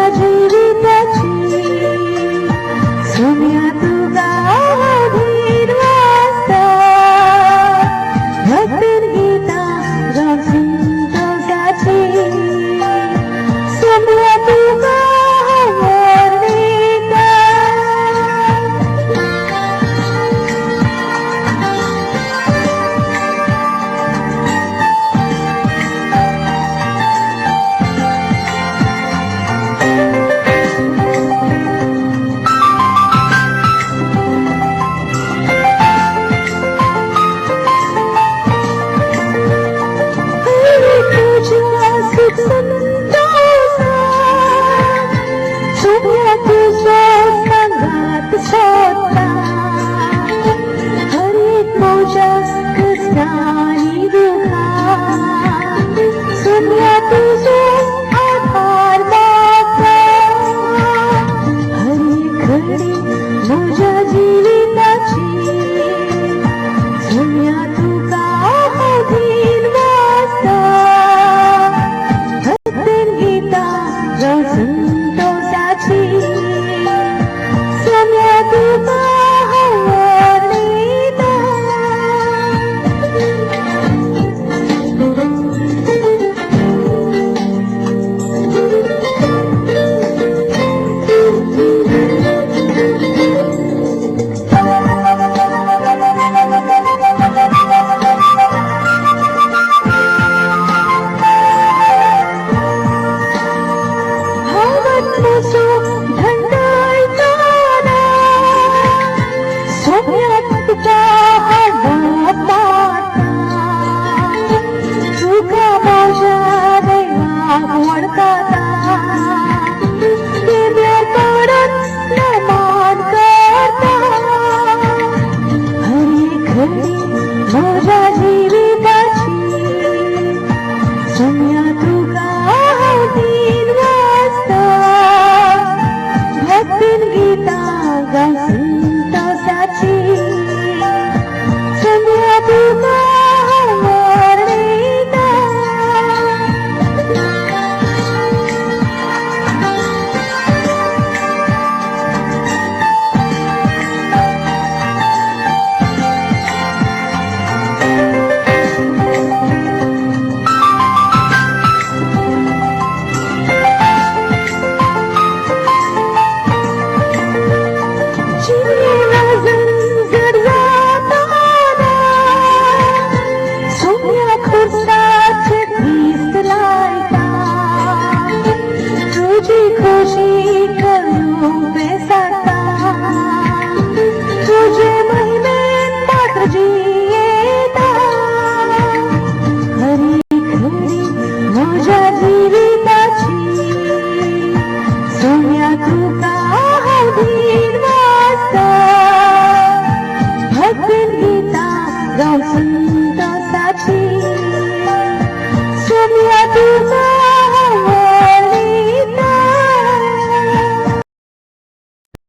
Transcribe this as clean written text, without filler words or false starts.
म्हज्या जिविताची सोम्या तुका हांव धीर वाचता भक्तीन गीतां गावन संतोसाची सोम्या तुका हांव वर्णिता. हरी तुज्या सुख संतोसा सोम्या तुजो सांगात सोदता हर एक म्हज्या कश्टांनी दुखान सोम्या तुजो आधार म्हाका हर एक घडी म्हज्या जिविताची सोम्या तुका हांव धीर वाचता भक्तीन गीतां गावन संतोसाची सोम्या तुका हांव वर्णिता. हांव म्हजो धंडायताना सोम्या तुका हांव मानता तुका म्हज्या देवाक वळखता देव्यार पडत नमान करता हर एक घडी म्हज्या जिविताची सोम्या तुका हांव धीर वाचता भक्तीन गीतां गावन संतोसाची सोम्या तुका हांव वर्णिता. जिणे वजन जड जाताना सोम्या खुर्साचेर ख्रिस्त लायता तुजी खोशी करूंक बेसाता तुजे महिमेन मात्र जियेता हर एक घडी म्हज्या जिविताची सोम्या तुका हांव धीर वाचता भक्तीन गीतां गावन संतोसाची.